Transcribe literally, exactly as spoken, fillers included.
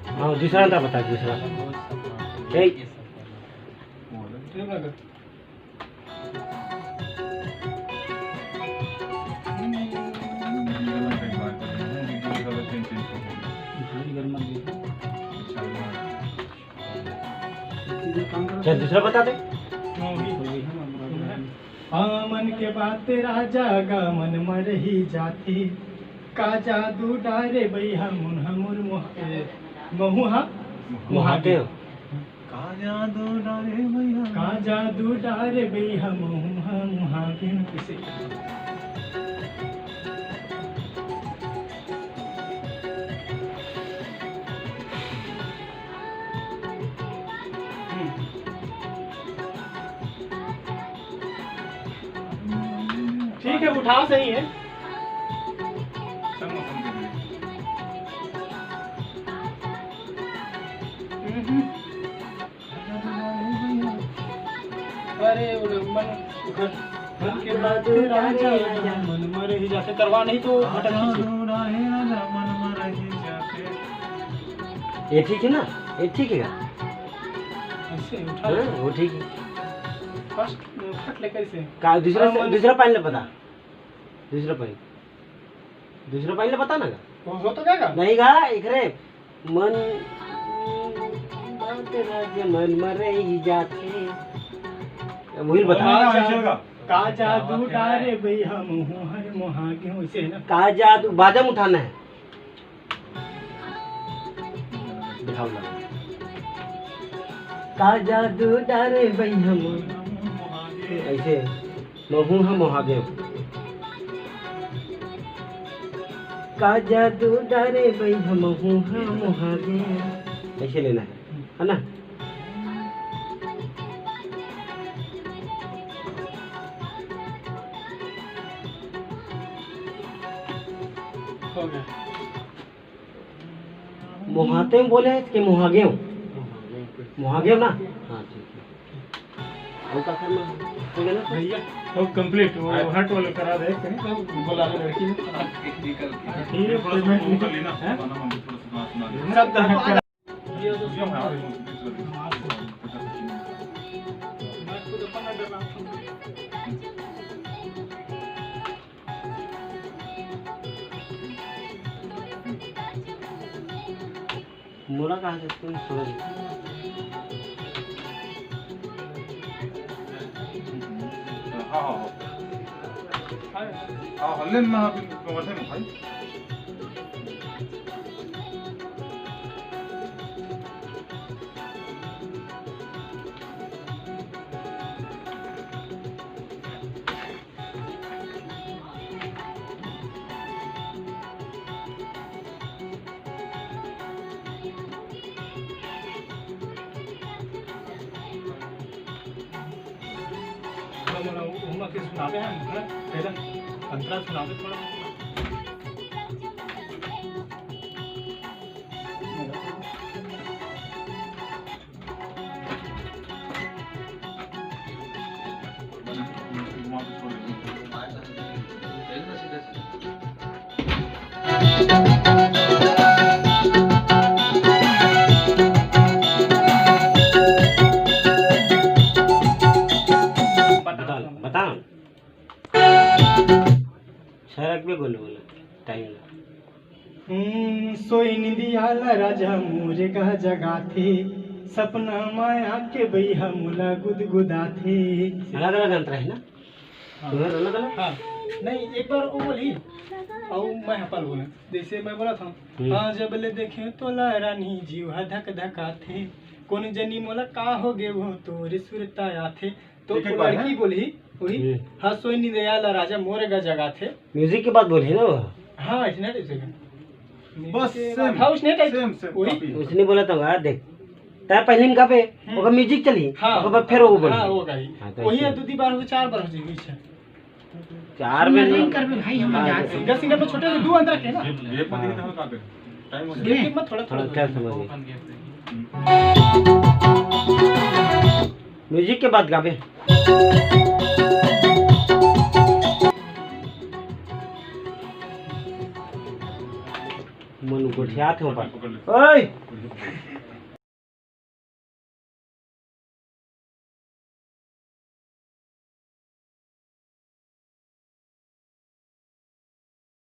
हाँ, दूसरा अंतरा बता, दूसरा। एक। चल, दूसरा बता दे। हाँ, मन के बात राजा गा मन म रही जाथे। का जादू डारे बइहा मुन्हा मोर मोह-, ए, महुहा मोहादेव। का जादू डारे भैया। का जादू डारे भैया, महू हा मुहा के कैसे? ठीक है, उठाव सही है। हम्म। अरे, वो मन, मन के बात राजा, मन मर ही जाथे, करवा नहीं तो भटक ही। ये ठीक है ना? ये ठीक है। ऐसे उठा। हाँ, वो ठीक है। फर्स्ट, फट ले कैसे? का दूसरा से, दूसरा पानी ले बता। दूसरा पानी। दूसरा पानी ले बता ना गा। वो हो तो क्या गा? नहीं गा, एकरे मन, बात राजा मन मरे ही जाथे। वही बता। का जादू, का जादू डारे भैया, महू हा मोहा गेंव, वैसे है ना? का जादू, बाजा में उठाना है। दिखाओ ना। का जादू डारे भैया, महू, ऐसे। महू हा मोहा गेंव। का जादू डारे भैया, महू हा मोहा गेंव। ऐसे लेना है, है ना? हो गया। मोहाते में बोले हैं कि मोहागेव? मोहागेव ना? हाँ, ठीक है। और का करना है? हो गया ना? भैया, वो कंप्लीट, वो हट वाले करा दे, कहीं तो बोला ले लड़की ने। ठीक है, पेमेंट निकल लेना। हैं? सब तो हट करा। मोला कहा से तुम सुनो। हाँ, हाँ, हाँ। हाँ, हल्ले में आप इनको बैठे में भाई। थोड़ा मोला ओमा के सुनाबे, हम थोड़ा पहला अंतरा सुनाबे थोड़ा। बता, बता। सरक में बोलो, बोलो, टाइम ला। हम्म, सोई निंदिया ला राजा मोरे गा जगाथे, सपना माया के बइहा मोला गुदगुदाथे। अलग-अलग अंतरा है ना? हाँ। तुम्हारा अलग-अलग? हाँ। नहीं, एक बार वो बोली, और मैं हपल बोला। जैसे मैं बोला था, हम्म। हाँ, जब ले देखे तोला रानी जीव हा धक धकाथे, कोन जनी मोला का हो गे वो तोरे सुरता आथे। तो एक एक वो बार, लड़की हैं? बोली, वही, हम्म। हाँ, सोई निंदिया ला राजा मोरे गा जगाथे। म्यूजिक के बाद बोली ना वो? हाँ, इसने टाइप से गा। बस म्यूजिक के सेम, बाद, हाँ, उसने टाइप सेम, सेम वही। कॉपी। उसने बोला था, "यार देख, तै पहले में गाबे, हम्म। ओकर म्यूजिक चली, हाँ। ओकर बाद फिर वो बोली।" हाँ, वो गाई। हाँ, तो वही ऐसे। है, दो तीन बार हो गए, चार बार हो जाएगी, अच्छा। चार में सिंगल नहीं। सिंगल में छोटे से दो अंदर के ना। ये, ये पति के हाँ। टाइम हो जाए। ये कीमत थोड़ा, थोड़ा थोड़ा क्या समझ गए? म्यूजिक के बाद गाबे। मन गोठियात हो बा। ओए,